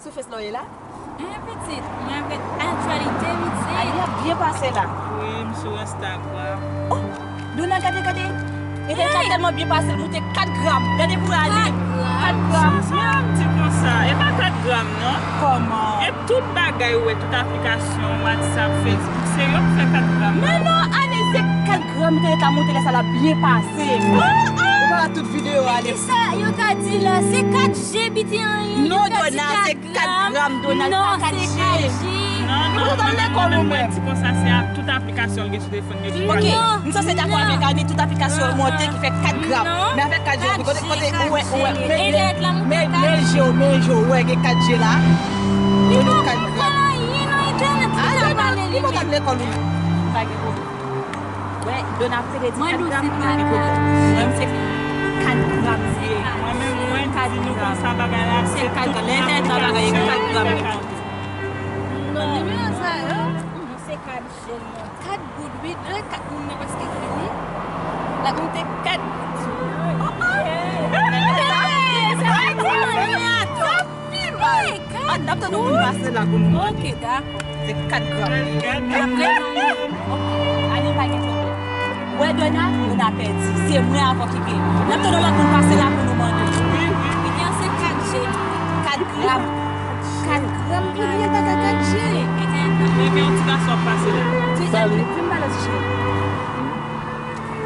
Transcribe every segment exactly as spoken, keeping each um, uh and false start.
Sou Face la w ye la? Hein, pitit, mwen avèk aktyalite, pitit. Ay, li ap byen pase la. Wi, m sou Instagram. Oh, Dona, gade, gade. Internet la tèlman byen pase, l moute kat gram. Gade pou ale. Kat gram. Sa, sa m di konsa, e pa kat gram, non. Kòman? E tout bagay ou wè, tout aplikasyon, WhatsApp, Facebook, se yo k fè kat gram. Men non, ale, se kat gram, internet la moute, lè sa l ap byen pase. Oh, oh! Ou pa tout videyo ale. Kisa yo ka di la? Se kat G, piti, anyen. Non, Dona, se kat gram, Dona, li pa kat G. Non, non, mwen menm, mwen di konsa, se a tout aplikasyon l gen sou telefòn li ki kat. Ok, m sanse dakò avèk Annie, tout aplikasyon l monte ki fè kat gram. Men avèk kat G, kote, kote, ou wè, ou wè, men, men, men je w, men je w, ou wè gen kat G la. Ou di kat gram. Ah, Dona, li pa t lekòl ou menm. Pa gen pwoblèm. Wè, Dona ap pede di kat gram, li pa gen pwoblèm. Mwen, se kat gram li ye. Mwen menm, mwen di nou konsa bagay la, se kat gram. Lè entènèt la bagay, kat gram li monte. Non, nimewo sa yo. Non, se kat jèn mwen. Kat goud, wi, lè kat moun nan prèske fini. L ap moute kat goud. Oh, oh. Hey, sa pa di anyen ankò. Pi mal. Hey, kat. Ah, n ap tann yon moun pase la pou nou mande. Ok, dakò. Se kat gram. Kat gram. Ok, Annie pa gen pwoblèm. Wè Dona, Dona pèdi. Se mwen ankò ki genyen. N ap tann yon lòt moun pase la pou nou mande. Wi, wi. Ebyen, se kat G. Kat gram. Kat gram pou li, e pa kat G. Ebyen, yon ti gason ap pase la. Salut. Vin ba lòt cheri.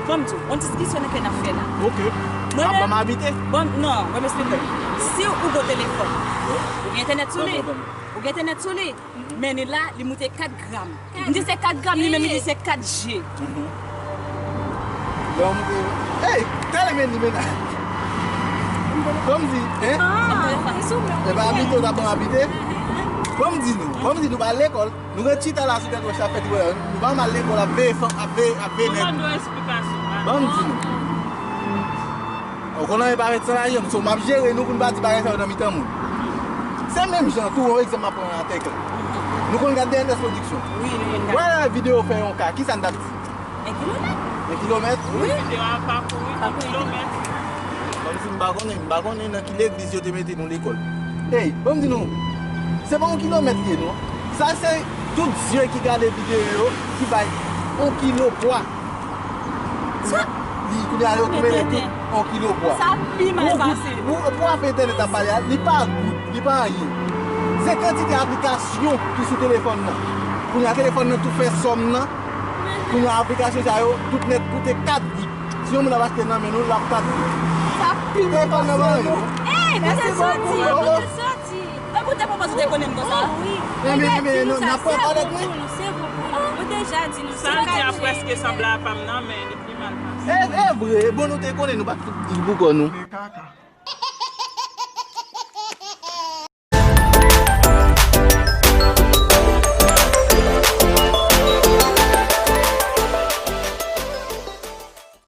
Ban m di w, yon diskisyon ke n ap fè la. Ok. Mwen menm, ban m abite. Bon, non, ban m esplike w. Si ou gen telefòn, ou gen entènèt sou li. Ou gen entènèt sou li. Men li la, li moute kat gram. M di se kat gram, li menm li di se kat G. Mhm. Lè w moute, hey, tèlè men li men la. Ban m di, hein? Ah, e sou men. E pa abite, ou ta ban m abite? Ban m di nou, ban m di nou, pa lekòl. Nou ret chita la sou tèt wòch la fè ti voyaj. Nou pa mal lekòl ap veye fanm, ap veye, ap veye nèg. Ban m di nou. Ou konn anyen pa fèt san lajan, so m ap jere nou pou n pa di bagay sa yo nan mitan moun. Se menm jan tou, yon egzanp m ap pran atèk la. Nou konn gade D N S Production. Wi, nou konn gade. Wè la videyo fè yon ka, kisa n t ap di? En kilomèt. En kilomèt? Wi. Videyo a pakouri en kilomèt. Kòmsi m pa konnen, m pa konnen nan ki legliz yo te mete nou lekòl. Ey, ban m di nou, se pa yon kilomèt li ye, non. Sa se tout zye ki gade videyo yo ki bay yon kilo pwa. Li, kounye a, yo ki mete tout yon kilo pwa. Sa pi mal pase. Pou, pou afè entènèt ap pale a, li pa goud, li pa anyen. Se kantite aplikasyon ki sou telefòn nan. Kounye a, telefòn nan tou fè sòm nan. Kounye a, aplikasyon sa yo, tout nèt koute kat goud. Si yon moun ap achte nan men nou, l ap kat goud. Sa pi mal pase. Telefòn nan pa anyen. Ey, kote soti? Kote soti? Mwen koute papa sou te konnen m konsa. Oh, wi. Ebyen, ebyen, n ap pran avèk mwen. Se bon pou nou. Ou deja di nou sa. Sa l di a prèske sanble a pa m nan, men li pi mal pase. E, e vre, bon, nou te konnen nou pa t fout di l pou kò nou. Men kaka.